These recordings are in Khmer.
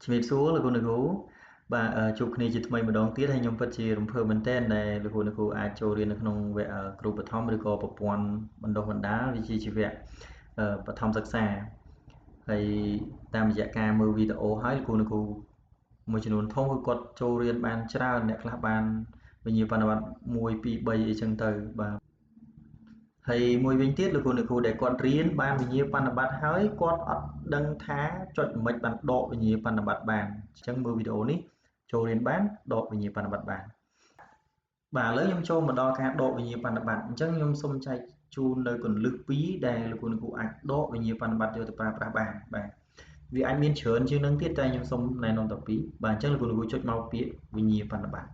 ជំរាបសួរលោកគ្រូអ្នកគ្រូបាទជួបគ្នាជាថ្មីម្ដងទៀតហើយខ្ញុំពិតជារំភើបមែនទែនដែលលោកគ្រូអ្នកគ្រូអាចចូលរៀននៅក្នុងវគ្គគ្រូបឋមឬក៏ប្រព័ន្ធបណ្ដុះបណ្ដាលវិជ្ជាជីវៈបឋមសិក្សាហើយតាមរយៈការមើលវីដេអូហើយលោកគ្រូអ្នកគ្រូមួយចំនួនធំគឺគាត់ចូលរៀនបានច្រើនអ្នកខ្លះបានវិញ្ញាបនបត្រ1 2 3អីចឹងទៅបាទហើយមួយវិញទៀតលោកគ្រូអ្នកគ្រូដែលគាត់រៀនបានវិញ្ញាបនបត្រហើយគាត់អត់ដឹងថាចុចមិនបានដកវិញ្ញាបនបត្របានអញ្ចឹងមើលវីដេអូនេះចូលរៀនបានដកវិញ្ញាបនបត្របានបាទឥឡូវខ្ញុំចូលមកដល់ការដកវិញ្ញាបនបត្រអញ្ចឹងខ្ញុំសូមចែកជូននៅគន្លឹះ2ដែលលោកគ្រូអ្នកគ្រូអាចដកវិញ្ញាបនបត្រយកទៅប្រើប្រាស់បានបាទវាអាចមានច្រើនជាងនឹងទៀតតែខ្ញុំសូមណែនាំតែពីរបាទអញ្ចឹងលោកគ្រូអ្នកគ្រូចុចមកពាក្យវិញ្ញាបនបត្រ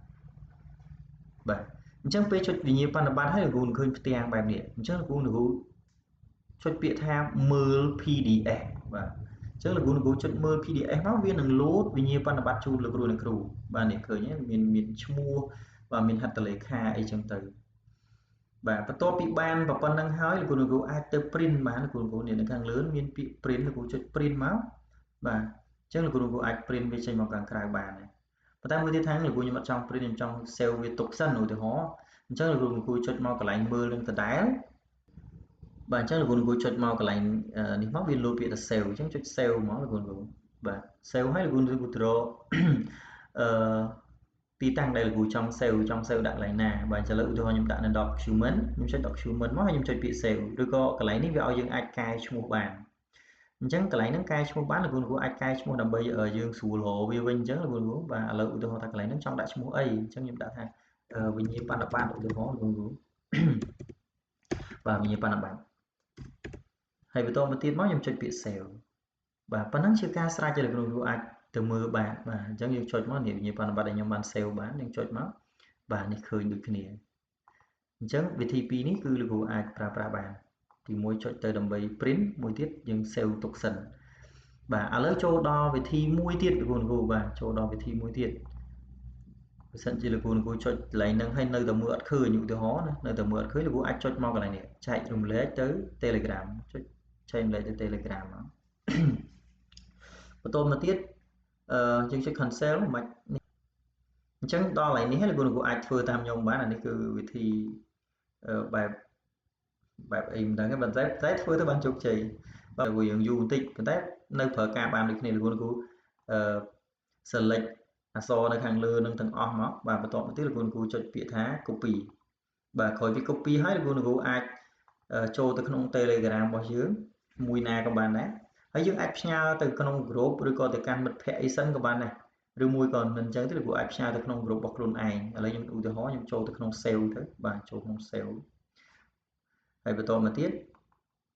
បាទអញ្ចឹងពេលចុចវិញ្ញាបនបត្រហើយលោកគ្រូនឹងឃើញផ្ទាំងបែបនេះអញ្ចឹងលោកគ្រូអ្នកគ្រូចុចពាក្យថាមើល PDF បាទអញ្ចឹងលោកគ្រូអ្នកគ្រូចុចមើល PDF មកវានឹងលោតវិញ្ញាបនបត្រជូនលោកគ្រូអ្នកគ្រូបាទនេះឃើញទេមានឈ្មោះបាទមានហត្ថលេខាអីចឹងទៅបាទបន្ទាប់ពីបានប៉ុណ្្នឹងហើយលោកគ្រូអ្នកគ្រូអាចទៅ print បានលោកគ្រូអ្នកគ្រូនេះនៅខាងលើមានពាក្យ print លោកគ្រូចុច print មកបាទអញ្ចឹងលោកគ្រូអ្នកគ្រូអាច print វាចេញមកខាងក្រៅបានហើយប៉ុន្តែមួយទៀតថាលោកគ្រូខ្ញុំអត់ចង់ print ខ្ញុំចង់ save វាទុកសិនឧទាហរណ៍អញ្ចឹងលោកគ្រូអ្នកគ្រូចុចមកកន្លែងមើលនឹងដដែលបាទអញ្ចឹងលោកគ្រូអ្នកគ្រូចុចមកកន្លែងនេះមកវាលោតពាក្យថា save អញ្ចឹងចុច save មកលោកគ្រូអ្នកគ្រូបាទ save ហើយលោកគ្រូអ្នកគ្រូទៅរកអឺទីតាំងដែលលោកគ្រូចង់ save ចង់ save ដាក់កន្លែងណាបាទឥឡូវឧទាហរណ៍ខ្ញុំដាក់នៅ document ខ្ញុំចុច document មកហើយខ្ញុំចុចពាក្យ save ឬក៏កន្លែងនេះវាឲ្យយើងអាចកែឈ្មោះបានអញ្ចឹងកន្លែងហ្នឹងកែឈ្មោះបានលោកគ្រូគ្រូអាចកែឈ្មោះដើម្បីយើងស្រួលរកវាវិញអញ្ចឹងលោកគ្រូបាទឥឡូវឧទាហរណ៍ថាកន្លែងហ្នឹងចង់ដាក់ឈ្មោះអីអញ្ចឹងខ្ញុំដាក់ថាវិញ្ញាបនបត្រឧទាហរណ៍លោកគ្រូបាទវិញ្ញាបនបត្រហើយបន្តមកទៀតមកខ្ញុំចុចពាក្យ save បាទប៉ុណ្ណឹងជាការស្រេចលោកគ្រូគ្រូអាចទៅមើលបានបាទអញ្ចឹងយើងចុចមកនេះវិញ្ញាបនបត្រដែលខ្ញុំបាន save បានយើងចុចមកបាទនេះឃើញដូចគ្នាអញ្ចឹងវិធីពីរនេះគឺលោកគ្រូអាចប្រើប្រាស់បានទី1ចុចទៅដើម្បី print មួយទៀតយើង save ទុកសិនបាទឥឡូវចូលដល់វិធីមួយទៀតលោកគ្រូបាទចូលដល់វិធីមួយទៀតបើសិនជាលោកគ្រូលោកគ្រូចុចកន្លែងហ្នឹងហើយនៅតែមើលអត់ឃើញឧទាហរណ៍ណានៅតែមើលអត់ឃើញលោកគ្រូអាចចុចមកកន្លែងនេះចែករំលែកទៅ Telegram ចុចចែករំលែកទៅ Telegram មកបន្តមកទៀតអឺយើងចុច cancel មិនអញ្ចឹងដល់កន្លែងនេះលោកគ្រូលោកគ្រូអាចធ្វើតាមខ្ញុំបានអានេះគឺវិធីបែបបែបអីមិនដឹងទេប៉ុន្តែតែធ្វើទៅបានជោគជ័យបាទព្រោះយើងយូរបន្តិចប៉ុន្តែនៅប្រើការបានដូចគ្នាលោកគ្រូលោកគ្រូអឺ select អក្សរនៅខាងលើនឹងទាំងអស់មកបាទបន្ទាប់មកទៀតលោកគ្រូលោកគ្រូចុចពាក្យថា copy បាទក្រោយពី copy ហើយលោកគ្រូលោកគ្រូអាចចូលទៅក្នុង Telegram របស់យើងមួយណាក៏បានដែរហើយយើងអាចផ្ញើទៅក្នុង group ឬក៏ទៅកាន់មិត្តភ័ក្តិអីសិនក៏បានដែរឬមួយក៏មិនអញ្ចឹងទេលោកគ្រូអាចផ្ញើទៅក្នុង group របស់ខ្លួនឯងឥឡូវខ្ញុំឧទាហរណ៍ខ្ញុំចូលទៅក្នុង save ទៅបាទចូលក្នុង save ហើយបន្តមកទៀត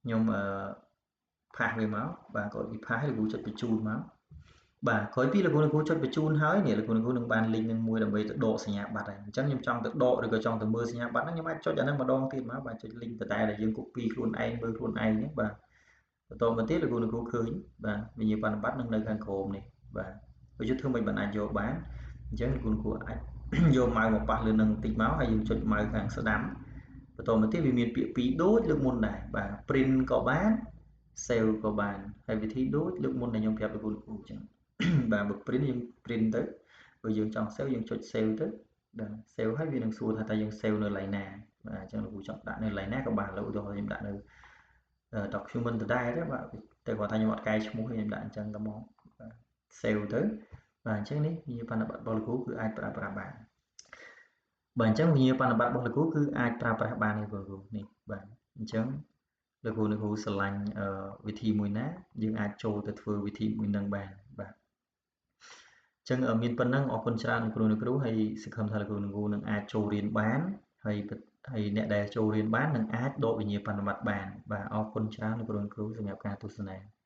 ខ្ញុំអឺ paste វាមកបាទគាត់ពី paste ហើយលោកគ្រូចុចបញ្ជូនមកបាទក្រោយពីលោកគ្រូលោកគ្រូចុចបញ្ជូនហើយនេះលោកគ្រូលោកគ្រូនឹងបាន link នឹងមួយដើម្បីទៅដកសញ្ញាបត្រហើយអញ្ចឹងខ្ញុំចង់ទៅដកឬក៏ចង់ទៅមើលសញ្ញាបត្រហ្នឹងខ្ញុំអាចចុចអាហ្នឹងម្ដងទៀតមកបាទចុច link ដដែលដែលយើង copy ខ្លួនឯងមើលខ្លួនឯងហ្នឹងបាទបន្តមកទៀតលោកគ្រូលោកគ្រូឃើញបាទវិញ្ញាបនបត្រនឹងនៅខាងក្រោមនេះបាទបើជិះធ្វើមិនបានអាចយកបានអញ្ចឹងលោកគ្រូលោកគ្រូអាចយក mouse មកប៉ះលើនឹងបន្តិចមកហើយយើងចុច mouse ខាងស្ដាំបន្តមកទៀតវាមានពាក្យពីរដូចលើកមុនដែរបាទ print ក៏បាន save ក៏បានហើយវិធីដូចលើកមុនដែលខ្ញុំប្រាប់លោកគ្រូលោកគ្រូអញ្ចឹងបាទបើ print យើង print ទៅបើយើងចង់ save យើងចុច save ទៅបាទ save ហើយវានឹងសួរថាតើយើង save នៅកន្លែងណាបាទអញ្ចឹងលោកគ្រូចង់ដាក់នៅកន្លែងណាក៏បានឥឡូវឧទាហរណ៍ខ្ញុំដាក់នៅ document ដដែលទេបាទតែគាត់ថាខ្ញុំអត់កែឈ្មោះទេខ្ញុំដាក់អញ្ចឹងទៅមកបាទ save ទៅបាទអញ្ចឹងនេះវិញ្ញាបនបត្ររបស់លោកគ្រូគឺអាចប្រើប្រាស់បានបាទអញ្ចឹងវិញ្ញាបនបត្ររបស់លោកគ្រូគឺអាចប្រើប្រាស់បានទេលោកគ្រូនេះបាទអញ្ចឹងលោកគ្រូលោកគ្រូស្រឡាញ់វិធីមួយណាយើងអាចចូលទៅធ្វើវិធីមួយនឹងបានបាទអញ្ចឹងមានប៉ុណ្ណឹងអរគុណច្រើនលោកគ្រូលោកគ្រូហើយសង្ឃឹមថាលោកគ្រូលោកគ្រូនឹងអាចចូលរៀនបានហើយហើយអ្នកដែលចូលរៀនបាននឹងអាចដកវិញ្ញាបនបត្របានបាទអរគុណច្រើនលោកគ្រូលោកគ្រូសម្រាប់ការទស្សនា។